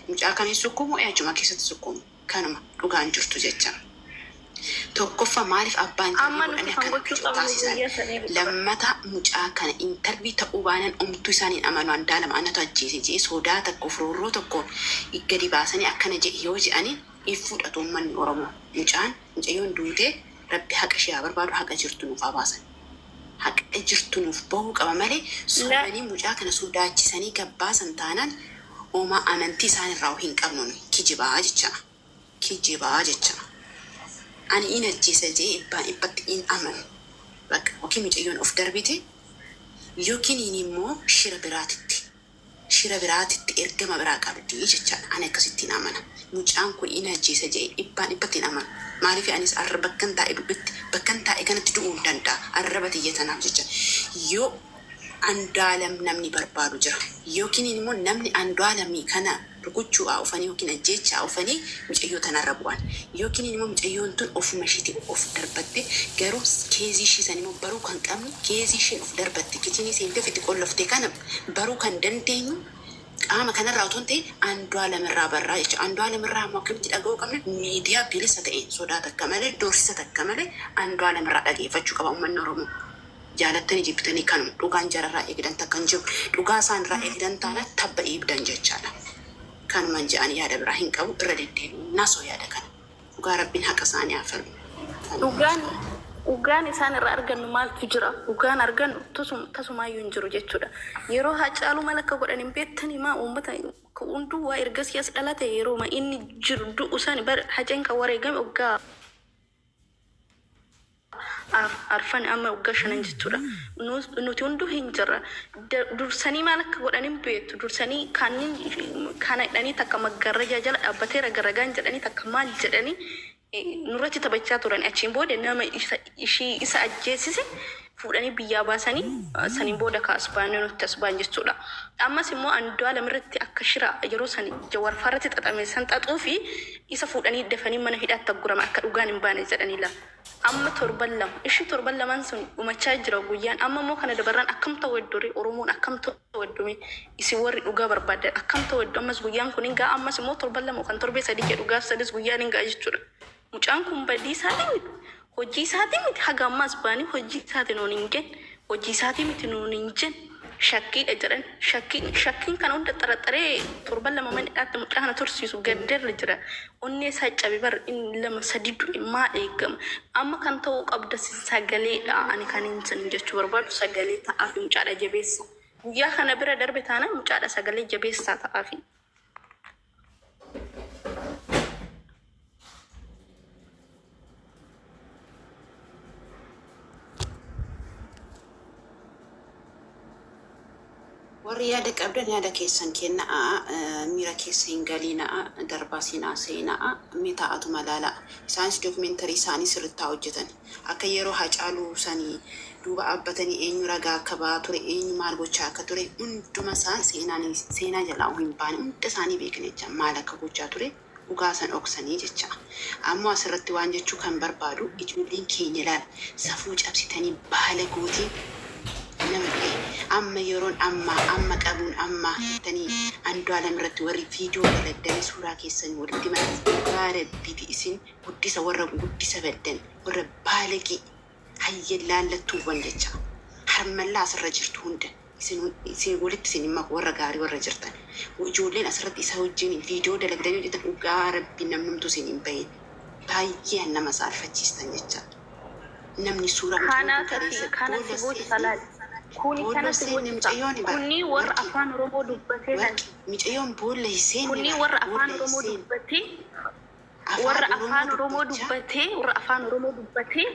Mucaa kan hin sukkuumu achuma keessatti sukkuumu. Kanuma dhugaan jirtu jecha. Tokkoffaa, maaliif abbaan Amma interview nuti godhanii kan akkana akka gochuu jiru qabnu taasisan? guyyaa san eeguu qaban. Lammata, mucaa kana interview ta'uu baanaan omtuu isaan hin amanu. Andaalam anatu ajjeese jee sodaa tokko furoorroo tokkoon gadi baasanii akkana jedhe yoo je'anii hin fudhatu uummanni Oromoo. Mucaan mucayyoon duutee, Rabbi haqa ishee haa barbaadu, haqa jirtu nuuf haa baasan. Haqa jirtu nuuf bahuu qaba malee La sobanii mucaa kana sodaachisanii gabbaasan taanaan omaa amantii isaan irraa hin qabnu nuyi. Kijibaa jecha. Kijibaa jecha. Ani in ajjeesa jee dhibbaan dhibbatti hin amanu. Bakka yookiin mucayyoon of darbite yookiin immoo shira biraatitti ergama biraa qabdi jechaadha. Ani akkasittiin amana. Mucaan kun in ajjeesa jee dhibbaan dhibbatti hin amanu. Maaliif anis arra bakkan taa'e du'utti, bakkan taa'e kanatti du'uu hin danda'a. Arraba tiyya tanaaf jecha. Yoo Andu'aalam namni barbaadu jira. Yookiin immoo namni Andu'aalamii kana rukuchuu haa ufanii yookiin ajjeechaa haa ufanii mucayyoo tanarra bu'an. Yookiin immoo mucayyoon tun ofuma ishiitii of darbatte. Garuu case ishii san immoo baruu kan qabnu, case ishiin of darbatte, kitchen seentee ofitti qollofte kana baruu kan dandeenyu qaama kanarraa otoo hin ta'in Andu'aalam irraa barraa jechuudha. Andu'aalam irraa immoo akkamitti dhaga'uu qabna? Miidiyaa bilisa ta'een, sodaa takka malee, doorsisa takka malee Andu'aalam irraa dhageeffachuu qaba uummanni Oromoo. Jaalattanii jibbitanii kanuma dhugaan jararraa eegdan takka hin jiru. Dhugaa isaan irraa eegdan taana tabba eegdan jechaadha. Kanuman je'an, yaada biraa hin qabu. Irra deddeebi'u nasoo yaada kana. Dhugaa Rabbiin haqa isaanii haa falmu. Kanuman Dhugaan je'an. Dhugaan isaan irraa argannu maaltu jira? Dhugaan argannu tasumaayyuu hin jiru jechuudha. Yeroo Haacaaluu maal akka godhan hin beektanii? Maa uummata hunduu waa ergasii as dhalate yeroo inni jiru du'u sani bar Haceen kan wareegame waggaa arfan, amma waggaa shanan jechuudha. Nuti hunduu hin jirra. Dursanii maal akka godhan hin beektu. Dursanii kanneen kana jedhanii, takka maggaarrajaa jala dhaabbatee ragaragaan jedhanii, takka maal jedhanii nurratti taphachaa turan. Achiin booda nama isa ishii isa ajjeesise fuudhanii biyyaa baasanii, saniin booda kaas baanee nutti as baan jechuudha. Ammas immoo Andu'aalam irratti akka shira yeroo san Jawaarfaa irratti xaxame san xaxuu fi isa fuudhanii dafanii mana hidhaatti aggurama akka dhugaan hin baane jedhanii la. Amma torban 2 ishii torban lamaan sun dhumachaa jira guyyaan. Amma immoo kana dabarraan akkam ta'u heddure? Oromoon akkam ta'u heddume? Isin warri dhugaa barbaadan akkam ta'u heddu? Ammas guyyaan kun hin ga'a. Ammas immoo torban 2 kan torbee 3 jedhu, gaaf sadis guyyaan hin ga'a jechuudha. Mucaan kun badii isaatii miti, hojii isaatii miti. Haga ammaas baanii hojii isaati nuun hin jenne, hojii isaatii miti nuun hin jenne. Shakkiidha jedhan. Shakkiin kana hunda xaraxaree torban 2 mana hidhaatti mucaa kana tursiisu gaddarra jira. Onnee isaa cabe bar. Inni lama sadi du'e, maal eegama? Amma kan ta'uu qabda sagaleedha. Ani kan hin sin jechuu barbaadu, sagalee ta'aafi, mucaadha jabeessa. Guyyaa kana bira darbe taanaan mucaadha sagalee jabeessaa ta'aafi. Warri yaada qabdan yaada keessan kennaa, miira keessa hin galiinaa, darbaa seenaa seenaa mee taa'atuma ilaalaa. Isaanis documentary isaanii sirriitti haa hojjetan. Akka yeroo Hacaaluu sanii duuba dhaabbatanii eenyu ragaa akka ba'aa ture, eenyu maal gochaa akka ture hunduma isaa seenaan seenaa jalaa hin baane, hunda isaanii beekna jecha, maal akka gochaa ture dhugaa san dhoksanii jecha. Ammoo asirratti waan jechuu kan barbaadu, ijoolleen keenya ilaala, safuu cabsitanii baala gootiin nama du'e amma yeroon ammaa amma qabuun ammaa jettanii Andu'aalam irratti warri viidiyoo dalagdanii suuraa keessan walitti maxxansa, dhugaa Rabbiiti, isin guddisa warra guddisa baddan, warra baalagee hayyan laallattuuwwan jecha. Harmallaa asirra jirtu hunda isin walitti isin hin maku. Warra gaarii warra jirtan, ijoolleen asirratti isa wajjin viidiyoo dalagdanii hojjetan, dhugaa Rabbi, namnumtu isin hin bahin. Baay'ee nama saalfachiistan jecha. Namni suuraa mucayyoo Kanaa kun tati kaleessa kana si boolla boocisa seenne laali. Kuni boolla kana si seenne boocisa. mucayyoon bara Kunni warra warqi afaan Oromoo dubbatee laali. warqi mucayyoon boolla hin seenne Kunni bara warra afaan boolla hin Oromoo seenne dubbatee afaan warra Oromoo afaan Oromoo dubbachaa dubbatee, warra afaan Oromoo dubbatee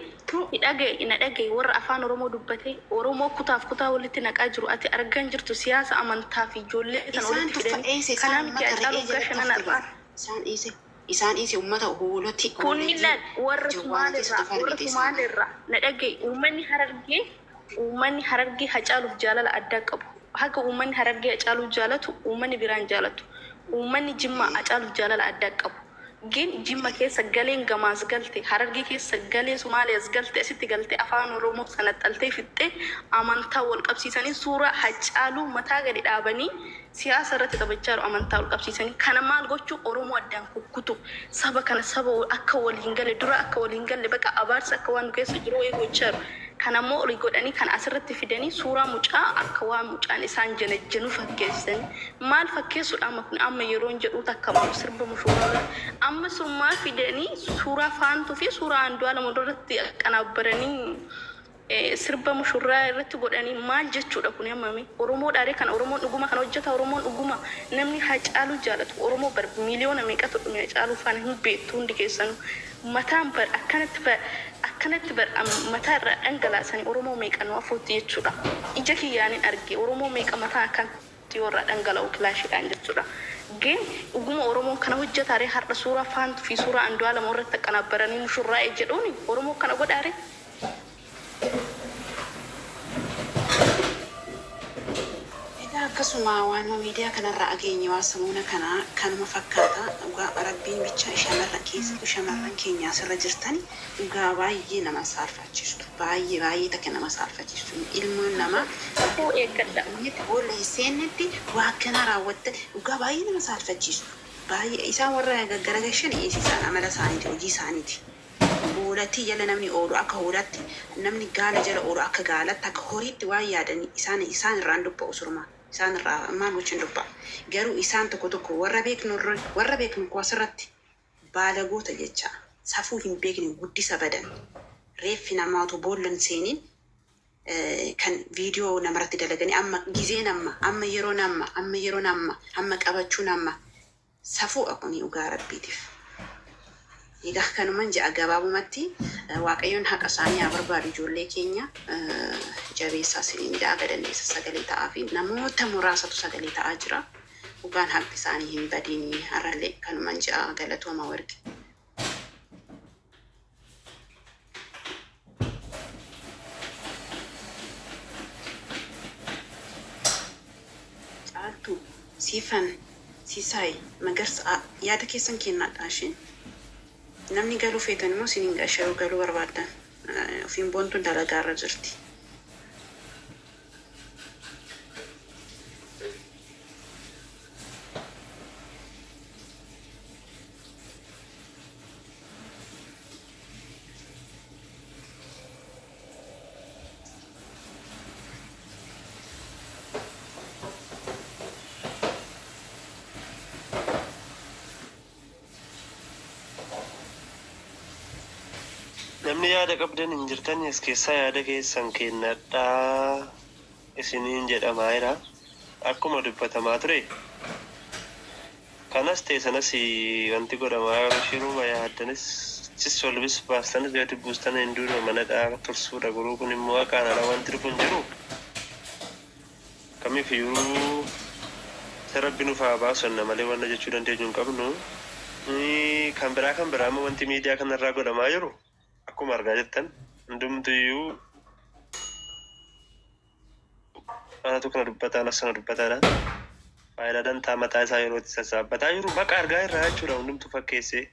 dhagaye na dhagaye, warra afaan Oromoo dubbatee Oromoo kutaaf kutaa walitti naqaa jiru. Ati argan jirtu siyaasa amantaa fi ijoollee tan Isaan walitti tuffa fidanii eeyse isaan kanaa miti ummata Hacaaluu re'ee jalatti waggaa 5 hafte har'aa. bara. Isaan dhiise, isaan dhiise, ummata hooloti Kunni hooleyyii laal warra jawwaala keessatti Sumaalirraa of warra argite isaan. Sumaalirraa na dhagaye. Uummanni Harargee Hacaaluuf jaalala addaa qabu. Haga uummanni Harargee Hacaaluu jaalatu uummanni biraan jaalatu. Uummanni Jimmaa Hacaaluuf jaalala addaa qabu. Gin Jimma keessa galeen gamaas galte, Harargee keessa galee Somaaliyaas galte, asitti galte afaan Oromoo sana xaltee fixxee amantaa wal qabsiisanii suuraa Hacaaluu mataa gadi dhaabanii siyaasa irratti taphachaa jiru amantaa wal qabsiisanii. Kana maal gochuu Oromoo addaan kukkutu saba kana saba akka waliin galle dura akka waliin galle baqa abaarsa akka waan nu keessa jiru wayii gochaa jiru. Kana immoo olii godhanii kan asirratti fidanii suuraa mucaa akka waan mucaan isaan janajjanu fakkeessanii. Maal fakkeessuudha amma kun amma yeroon jedhu takka sirba mushuuraa amma summaa fidanii suuraa faantuu fi suuraa Andu'aalem irratti qanaabbaranii sirba mushurraa irratti godhanii maal jechuudha kun hammami Oromoo dhaaree kan Oromoon dhuguma kan hojjeta Oromoon dhuguma namni Hacaaluu jaalatu Oromoo bar miliyoona meeqatu dhume Hacaaluu faana hin beektu hundi keessanuu mataan bar akkanatti bar mataa irraa dhangalaasanii Oromoo meeqa nu afuutti jechuudha ija kiyyaanin arge Oromoo meeqa mataa akkanatti yoo irraa dhangala'u kilaashiidhaan jechuudha. Gin dhuguma Oromoon kana hojjetaaree har'a suuraa faantuu fi suuraa Andu'aalem irratti qanaabbaranii mushurraa'e jedhuuni Oromoo kana godhaaree. Egaa akkasuma waanuma miidiyaa kanarraa dhageenye waan samuuna kanaa kanuma fakkaata. Dhugaa Rabbiin bicha shamarran keessattuu shamarran keenya asirra jirtan dhugaa baay'ee nama saalfachiistu. Baay'ee baay'ee takka nama saalfachiistu. Ilmoon namaa Safuu eeggadha. boolla hin seennetti waa akkanaa raawwatte dhugaa baay'ee nama saalfachiistu. Baay'ee isaan warra gaggaragashan isaan amala isaaniiti hojii isaaniiti. Hoolatti jala namni oolu akka hoolatti namni gaala jala oolu akka gaalatti akka horiitti waan yaadanii isaan isaan irraan dubba'u surma isaan irraa maal gochuun dubba'a garuu isaan tokko tokko warra beeknu warra beeknu koo asirratti baalagoota jecha safuu hin beekne guddisa badan reeffi namaatu boolla hin seeniin kan viidiyoo namarratti dalaganii amma gizeen amma amma yeroon amma amma yeroon amma amma qabachuun amma safuu kuni dhugaa Rabbiitiif. Egaa kanuman jedha gabaabumatti Waaqayyoon haqa isaanii haa barbaadu ijoollee keenya jabeessaa isiniin jedha gadanneessa sagalee ta'aa fi namoota muraasatu sagalee ta'aa jira. Dhugaan haqni isaanii hin badiin har'allee kanuman jedha galatooma warqi. Caaltuu, Siifan, Sisaay, Magarsa yaada keessan kennaadha isheen. Namni galuu feetan immoo isiniin gasha yoo galuu barbaaddan. Ofiin boontuun dalagaa irra jirti. Namni yaada qabdan hin jirtan as keessaa yaada keessan kennadhaa isiniin jedhamaa jira. Akkuma dubbatamaa ture. Kanas ta'e sanas wanti godhamaa jiru shiruma yaaddanis achis olbis baastanis gadi buustan hin duuduma manadhaa tursuudha garuu kun immoo haqaan ala wanti dhufu hin jiru. Kamiifiyyuu isa Rabbi nuuf haa baasu jenna malee wanna jechuu dandeenyu hin qabnu. Kan biraa kan biraa immoo wanti miidiyaa kanarraa godhamaa jiru akkuma argaa jirtan hundumtuyyuu anatu kana dubbataa anas sana dubbataadha. Faayidaa dantaa mataa isaa yeroo itti sassaabbataa jiru baqa argaa irraa jechuudha hundumtuu fakkeessee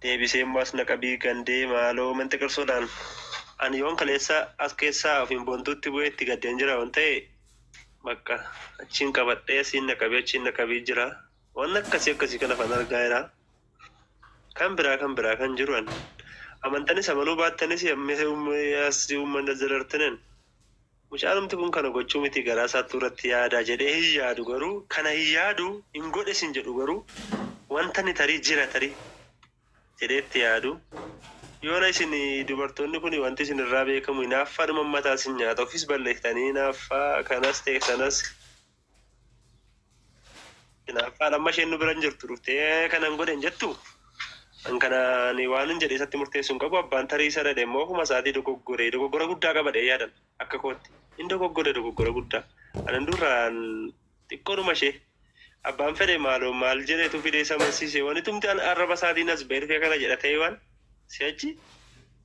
deebisee immoo as naqabii gandee maaloo manti qirsoodhaan ani yoon kaleessa as keessaa ofiin boontuutti bu'ee itti gaddeen jira waan ta'e bakka achiin qabadhee asiin naqabii achiin naqabii jira waan akkasii akkasii kana fan argaa jira. Kan biraa kan biraa kan jiru an amantanis amanuu baattanis as uummanni as darartinen mucaanumti kun kana gochuu miti garaa isaattuu irratti yaadaa jedhee hin yaadu garuu kana hin yaadu hin godhes hin jedhu garuu wanta ni tarii jira tarii jedheetti yaadu. Yoona isin dubartoonni kun wanti isin irraa beekamu hinaaffaadhuma mataa isin nyaata ofis balleessitanii hinaaffaa kanas ta'e sanas hinaaffaadha amma isheen nu bira hin jirtu dhuftee kanan godhe hin jettu. An kanaan waan hin jedhe isatti murteessuu hin qabu abbaan tarii isa dhadhe immoo ofuma isaatii dogoggore dogoggora guddaa qaba dhee yaadan akka kootti hin dogoggore dogoggora guddaa. Anan duraan xiqqoodhuma ishee abbaan fedhe maaloo maal jedheetu fidee isa amansiise wanti tumti arraba isaatiin as ba'ee dhufee kana jedha ta'e waan si'achi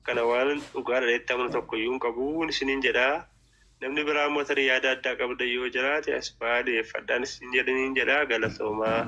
kana waan dhugaa dhadheetti amanu tokko iyyuu hin qabu isiniin jedhaa. Namni biraa immoo tarii yaada addaa qabda yoo jiraate as ba'aa dhiyeeffadhaan isin jedhaniin jedhaa galatoomaa.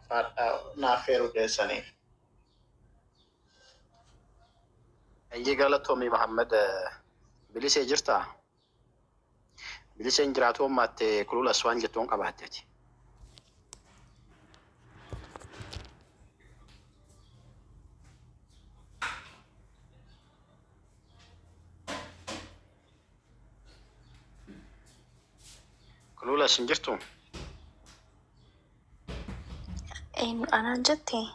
Ulfaadhaa naaf heeruu keessaniif. Ayyee, galatoomii Mahammad. Bilisee jirtaa? Biliseen jiraatu ammaatte kululas waan jettuun qabaatteeti. Kululas hin jirtu? Eenyu anaan jettee?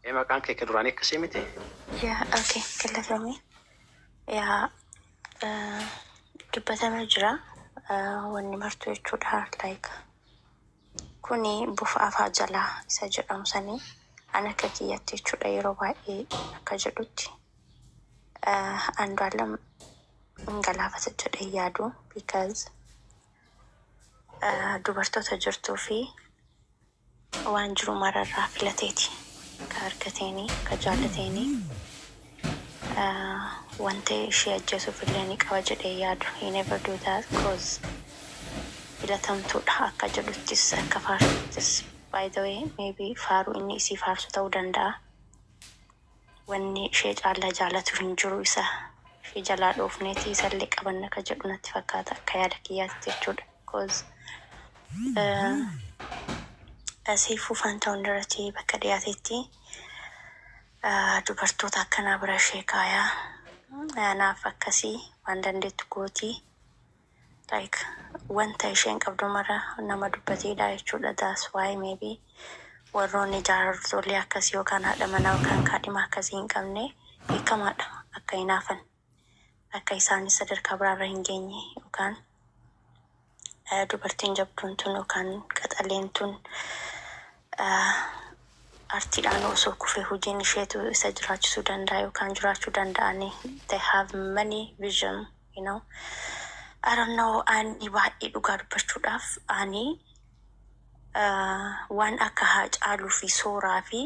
Ee, maqaan kee ka duraanii akkasii miti? Yaa, okay, galatoomi. Yaa, dubbatamee jira. Wanni martuu jechuudha. Like kuni bufa afaa jalaa isa jedhamu sanii an akka kiyyatti jechuudha, yeroo baay'ee akka jedhutti Andu'aalem hin galaafata jedhee yaadu, because dubartoota jirtuu fi waan jiru mararraa filateeti ka argateenii ka jaalateenii wanta ishee ajjeesuuf illee ni qaba jedhee yaadu. He never do that, 'cause filatamtuudha akka jedhuttis, akka faarsuttis. By the way, maybe faaruu inni isii faarsu ta'uu danda'a. Wanni ishee caallaa jaalatu hin jiru, isa ishee jalaa dhoofneeti isallee qabanna ka jedhu natti fakkaata, akka yaada kiyyaatti jechuudha, 'cause Seifuu Faantahuun irratti bakka dhiyaatetti dubartoota akkanaa bira ishee kaayaa, naaf akkasii waan dandeettu gootii, like wanta isheen qabdu mara nama dubbateedha jechuudha. That's why maybe warroonni jaarsolii akkasii yookaan haadha manaa yookaan kaadhima akkasii hin qabne beekamaadha akka hinaafan, akka isaanis sadarkaa biraarra hin geenye, yookaan dubartiin jabduun tun yookaan qaxaleen tun artiidhaan osoo kufee hojiin isheetu isa jiraachisuu danda'a yookaan jiraachuu danda'ani. They have many vision. I don't know, ani baay'ee dhugaa dubbachuudhaaf ani waan akka Haacaaluu fi Sooraa fi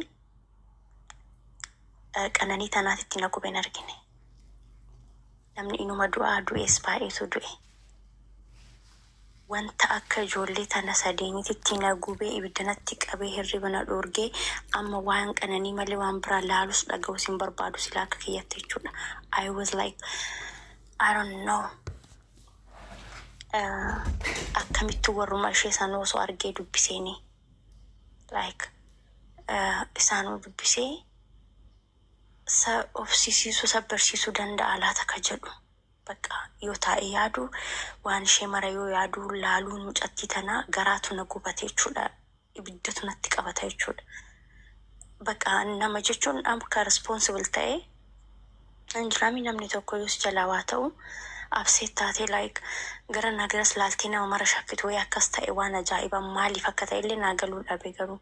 Qananii tanaatitti na gubeen argine. Namni inuma du'aa, du'ees baay'eetu du'e. Wanta akka ijoollee tana sadeeniititti na gubee, ibidda natti qabee, hirriba na dhoorgee, amma waan Qananii malee waan biraa laalus dhaga'us hin barbaadu silaa akka kiyyatti jechuudha. I was like, I don't know. Akkamitti warruma ishee sana osoo argee dubbiseeni, like isaanuu dubbisee sa obsisiisuu, sa barsiisuu danda'a laata ka jedhu. Bakka yoo taa'e yaadu, waan ishee mara yoo yaadu laaluun mucattii tanaa garaatu na gubate jechuudha. Ibiddatu natti qabata jechuudha. Bakka nama jechuun akka responsible ta'e injiraami, namni tokko yoo si jalaa waa ta'u upset taatee, like gara nagaras laaltee nama mara shakkitu wayii akkas ta'e, waan ajaa'iba maaliif akka ta'e illee naa galuu dhabe. Garuu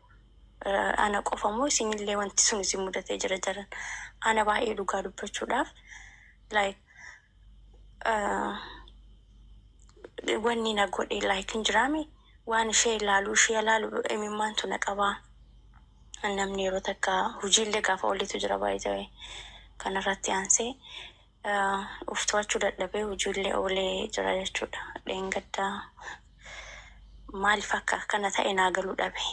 ana qofa moo isinillee wanti sun isin mudatee jira jaran? Ana baay'ee dhugaa dubbachuudhaaf like wanni na godhe, like injiraami, waan ishee ilaalu, ishee ilaalu imimmaantu na qabaa. Namni yeroo takka hojiillee gaafa oliitu jira baay'ee kanarratti aansee of to'achuu dadhabee hojiillee oolee jira jechuudha. Dheengaddaa maaliif akka akkana ta'e naa galuu dhabe.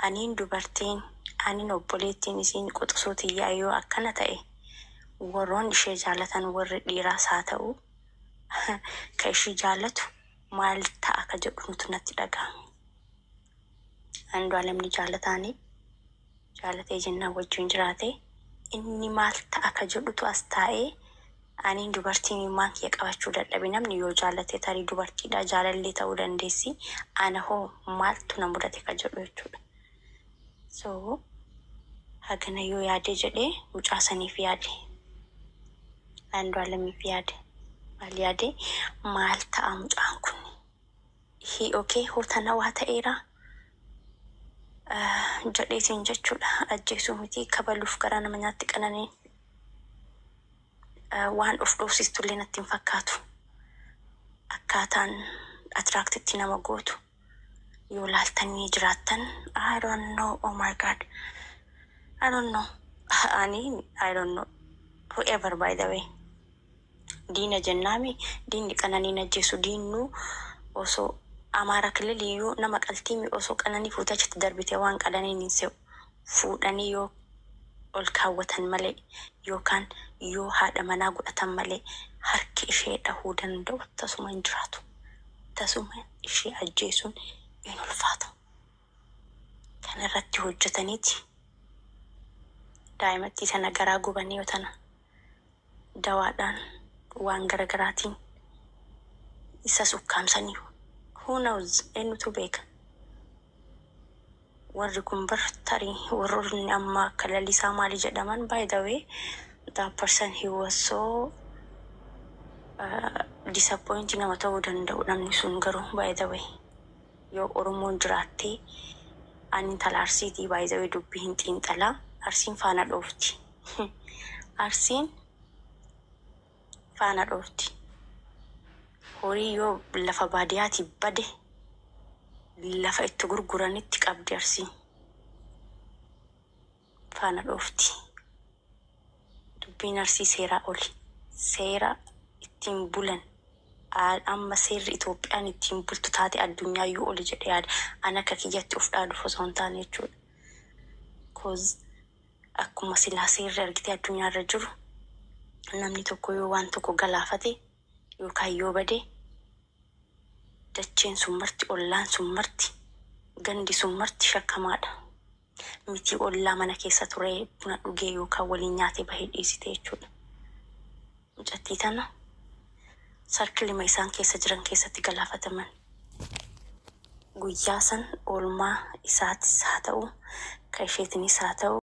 Aniin dubartiin, aniin obboleettiin isiin quxisuu tiyyaa yoo akkana ta'e, warroon ishee jaalatan, warri dhiiraas haa ta'u, ka ishii jaalatu maal ta'a ka jedhu nutu natti dhaga'ame. Andu'aalamni jaalataanii jaalatee jennaan wajjin jiraate, inni maal ta'a ka jedhutu as taa'ee aniin dubartiin immaan kiyya qabachuu dadhabe. Namni yoo jaalate tarii dubartiidha jaalallee ta'uu dandeessi, ana hoo maaltu na mudate ka jedhu jechuudha. So hagana yoo yaade jedhee, mucaa saniif yaade, Andu'aalamiif yaade, maal yaade, maal ta'a mucaan kun? Hi, okay, hoo tana waa ta'eera jedheetiin jechuudha. Ajjeesuu miti, kabaluuf garaa nama nyaatti Qananiin. Waan of dhoofsistullee natti hin fakkaatu. Akkaataan attract itti nama gootu yoo laaltanii jiraattan, I don't know, oh my God, I don't know, ani I don't know whoever. By the way, diina jennaami, diinni Qananiin ajjeesu diinnuu osoo Amaara kililiyyuu nama qaltii osoo qananii fuutee achitti darbitee waan qalaniin hin se'u. Fuudhanii yoo ol kaawwatan malee yookaan yoo haadha manaa godhatan malee harki ishee dhahuu danda'u tasuma hin jiraatu. Tasuma ishee ajjeesuun hin ulfaatu. Kana irratti hojjetaniiti daa'imattii sana garaa gubanii yoo tana dawaadhaan waan garagaraatiin isa sukkaamsanii, who knows, eenyutu beeka. Warri kun bar tarii warroonni amma akka Lalisaa maali jedhaman, by the way, that person, he was so disappointing nama ta'uu danda'u namni sun. Garuu by the way, yoo Oromoon jiraattee, ani intala Arsiitii, by the way, dubbii hin xiinxalaa. Arsiin faana dhoofti. Arsiin faana dhoofti. Horii yoo lafa baadiyyaati bade lafa itti gurguranitti qabdi. Arsiin faana dhoofti. Dubbiin Arsii seeraa oli. Seera ittiin bulan, amma seerri Itoophiyaan ittiin bultu taate addunyaa oli jedhee yaada. Ani akka kiyyatti of dhaaduuf osoo hin taane jechuudha. 'Cause akkuma silaa seerri argitee addunyaarra jiru, namni tokko yoo waan tokko galaafate yookaan yoo bade, dacheen sun marti, ollaan sun marti, gandi sun marti shakkamaadha. Miti ollaa mana keessa ture buna dhugee yookaan waliin nyaatee bahee dhiisite jechuudha. Mucattii tana sarkilima isaan keessa jiran keessatti galaafataman. Guyyaa san oolmaa isaatis haa ta'u, kan isheetinis haa ta'u.